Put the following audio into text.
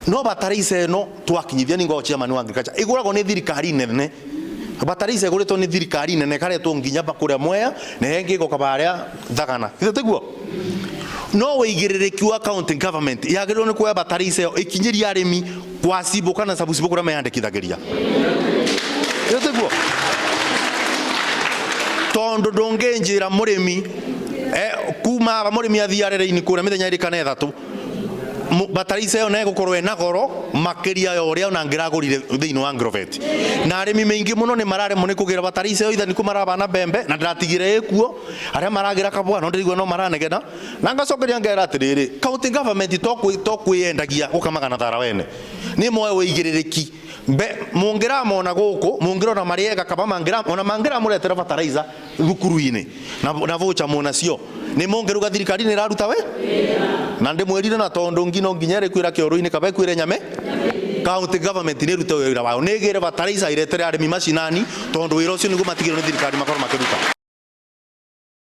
No bataraitha ĩno twakinyithia nĩ ngoragwo chairman wa agriculture ĩgũragwo nĩ thirikari nene. Bataraitha ĩgũrĩtwo nĩ thirikari nene ĩkaretwo nginya kũrĩa Mwea na ĩngĩ ĩgoka barĩa Thagana. Githĩ tiguo? No ũigĩrĩrĩki wa county government yagĩrĩirwo nĩ kuoya bataraitha ĩyo ĩkinyĩrie arĩmi kwa cibũ kana sub cibũ kũrĩa meyandĩkithagĩria. Githĩ tiguo? Tondũ ndũngĩnjĩra mũrĩmi kuma aba mũrĩmi athiĩ arere-inĩ kũrĩa mĩthenya ĩrĩ kana ĩthatũ bataraitha ĩyo na ĩgũkorwo ĩna goro makĩria ya ũrĩa ona ngĩragũrire thĩinĩ wa Agrovet. Na arĩmi maingĩ mũno nĩ mararemwo nĩ kũgĩra bataraitha ĩyo itha nĩkuo marabana mbembe na ndĩratigire ĩkuo arĩa maragĩra kabwa no ndĩraigua no maranegena na ngacokeria ngera atĩrĩrĩ, county government to kwĩyendagia gũkamaga na thara wene nĩ moe ũigĩrĩrĩki mbe mũngĩramona gũkũ mũngĩrona marĩ ega kaba mangĩra ona mangĩramũretera bataraitha thukuru-inĩ na voucher mũnacio nĩ mũngĩruga thirikari nĩ ĩraruta we na ndĩmwĩrire na tondũ ngino nginya ĩrĩ kwĩra kĩoro-inĩ kaba ĩkwĩre nyame county government nĩ ĩrute wĩra wayo nĩ ĩgĩre bataraitha ĩretere arĩmi macinani tondũ wĩra ũcio nĩguo matigĩrwo nĩ thirikari makorwo makĩruta.